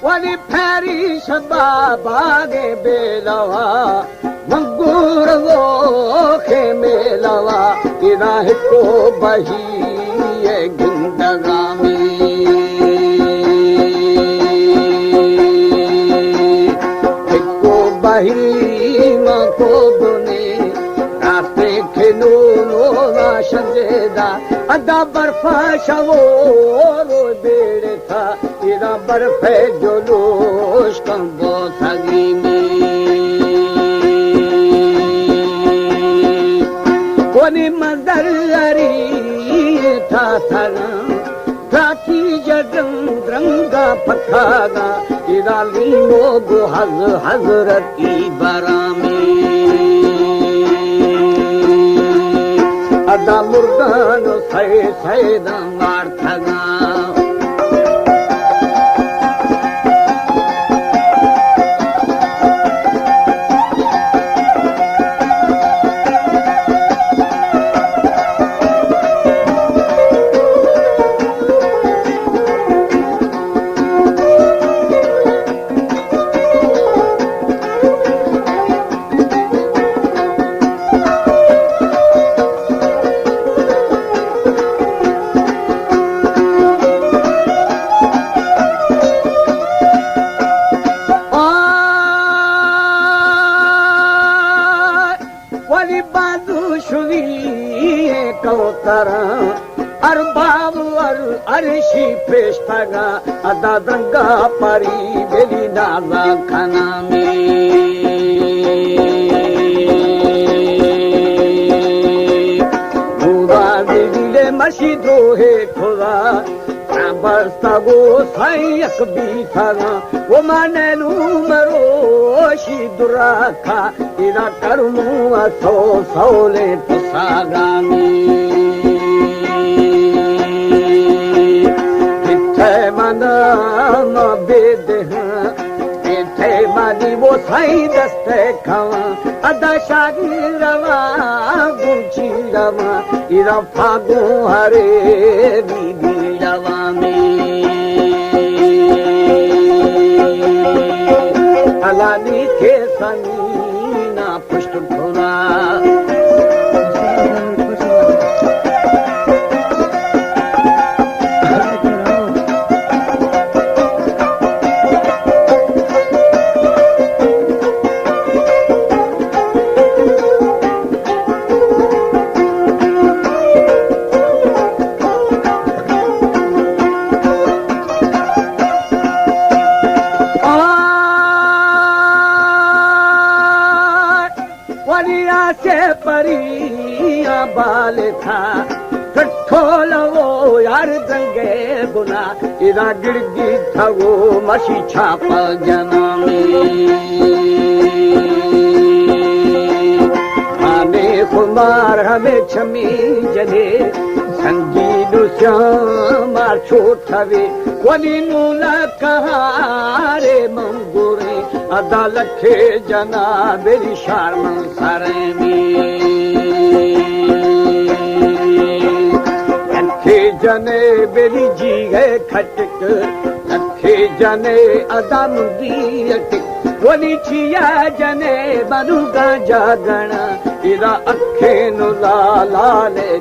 ولی پریش بابا گے بیلوا، منگور وہ کے میلوا، تیرا ہکو بہی گندگامی۔ ہکو بہی ما کو بنی، راستے کھنو نو نا شنجیدہ، ادا برفا شوو رو بیڑے تھا، تیرا برف جلوش کم بو سگی می۔ ونی مندر اری تھا تھا، تراکی جگن درنگا پکاگا، ایرا لیمو گو حض-، حضرتی برامی۔ ادا مردان سید سیدان وارتگا۔ ولی بازو شوی کوتراں، ارباب ار-، عرشی پیشتگا، ادا درنگا پری بلی نازا کنامی۔ بودا دلی مشی دوہے کھلا، بستگو سائیں یک بیتگاں، و ما نیلو مروشی دراکا، ایرا کرمو سو سولیں پساگانی۔ کتھے من ما بے دہاں، کتھے منی وہ سائیں دستے کھواں، ادا شاگی رواں، گنچی رواں، ایرا فاگوں ہرے بی بی روانی۔ الانی کے سنی نا پشت بھنا۔ ولی آسے پری بال تھا، ٹھولو یار زنگے بنا، ادا گڑگی تھو مشی چھاپ جنامی۔ ہمیں خمار ہمیں چھمی جنے، سنگی دوسیاں مار چھوٹ ہوے، ولی نولا کہارے منگورے، ادا لکھے جنا بری شار من سرمی۔ لکھے جنے بری جی گئے کھٹک، لکھے جنے ادا مندی اٹک، ولی چیا جنے بنو گانجا گنا، ادا اکھے نو لالے